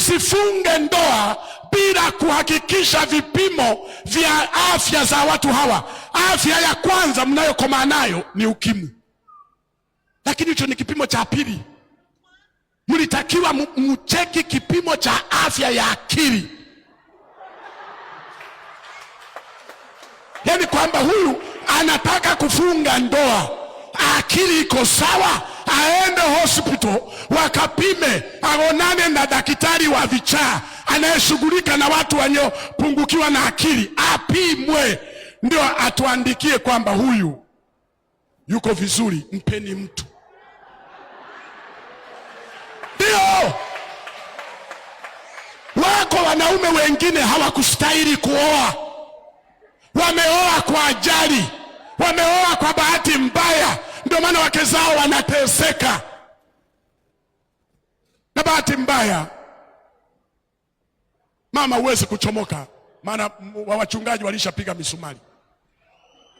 Msifunge ndoa bila kuhakikisha vipimo vya afya za watu hawa. Afya ya kwanza mnayokomaa nayo ni ukimwi, lakini hicho ni kipimo cha pili. Mlitakiwa mcheki kipimo cha afya ya akili, yaani kwamba huyu anataka kufunga ndoa, akili iko sawa, aende hospital wakapime, aonane na daktari wa vichaa anayeshughulika na watu waliopungukiwa na akili, apimwe, ndio atuandikie kwamba huyu yuko vizuri, mpeni mtu. Ndio wako wanaume wengine hawakustahili kuoa, wameoa kwa ajali, wameoa kwa bahati mbaya, ndio maana wake zao wanateseka. Na bahati mbaya, mama, huwezi kuchomoka, maana wa wachungaji walishapiga misumari.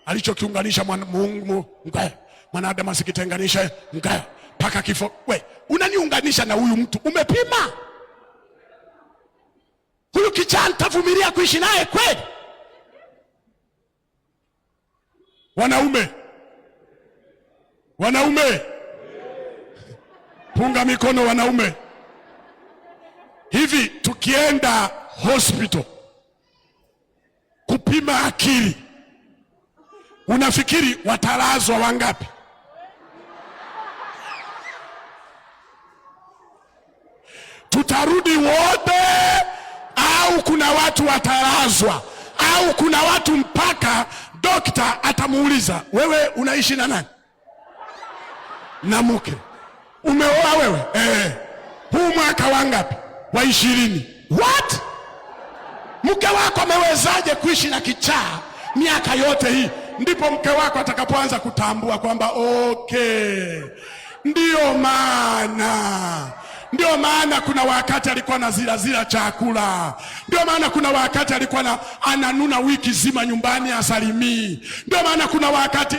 Alichokiunganisha Mungu mwanadamu asikitenganishe mpaka kifo. We unaniunganisha na huyu mtu, umepima huyu kichaa nitavumilia kuishi naye kweli? Wanaume, wanaume, punga mikono wanaume. Hivi tukienda hospital kupima akili, unafikiri watalazwa wangapi? Tutarudi wote au kuna watu watalazwa? Au kuna watu mpaka dokta atamuuliza wewe unaishi na nani? Na mke. Umeoa wewe? Huu mwaka wangapi? Wa 20. What? Mke wako amewezaje kuishi na kichaa miaka yote hii? Ndipo mke wako atakapoanza kutambua kwamba okay, ndiyo maana ndio maana kuna wakati alikuwa na zilazila chakula. Ndio maana kuna wakati alikuwa na ananuna wiki zima nyumbani asalimii. Ndio maana kuna wakati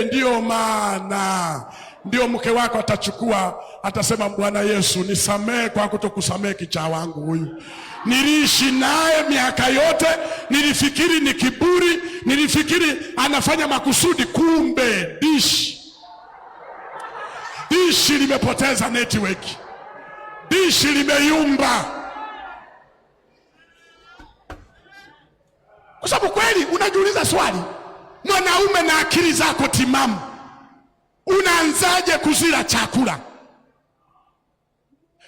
ndio maana ndio mke wako atachukua, atasema Bwana Yesu nisamehe kwa kutokusamehe kichaa wangu huyu. Niliishi naye miaka yote, nilifikiri ni kiburi, nilifikiri anafanya makusudi, kumbe dishi limepoteza network, dishi limeyumba. Kwa sababu kweli unajiuliza swali, mwanaume na akili zako timamu unaanzaje kuzila chakula?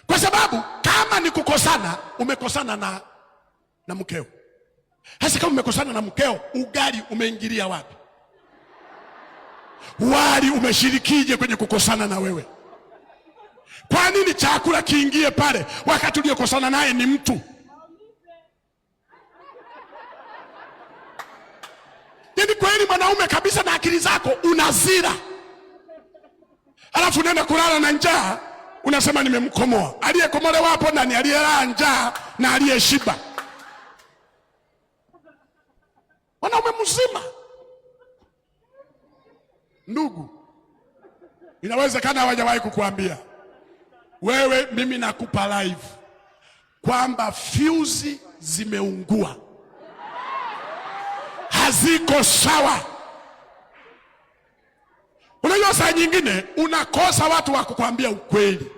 Kwa sababu kama ni kukosana, umekosana na mkeo. Hasa kama umekosana na mkeo, ugali umeingilia wapi? Wali umeshirikije kwenye kukosana na wewe? Kwa nini chakula kiingie pale wakati uliyokosana naye ni mtu? Yaani kweli mwanaume kabisa na akili zako unazira, alafu unaenda kulala na njaa, unasema nimemkomoa. Aliyekomolewa hapo nani? Aliyelala njaa na aliyeshiba. Mwanaume mzima. Ndugu, inawezekana hawajawahi kukuambia wewe, mimi nakupa live kwamba fuse zimeungua, haziko sawa. Unajua, saa nyingine unakosa watu wa kukwambia ukweli.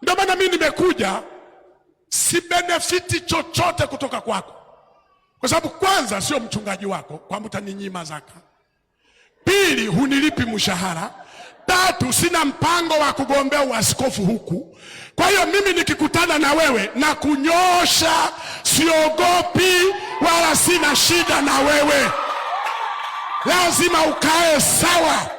Ndio maana mimi nimekuja, si benefiti chochote kutoka kwako, kwa sababu kwanza sio mchungaji wako kwamba utaninyima zaka. Pili, hunilipi mshahara. Tatu, sina mpango wa kugombea uaskofu huku. Kwa hiyo mimi nikikutana na wewe na kunyosha, siogopi wala sina shida na wewe. Lazima ukae sawa.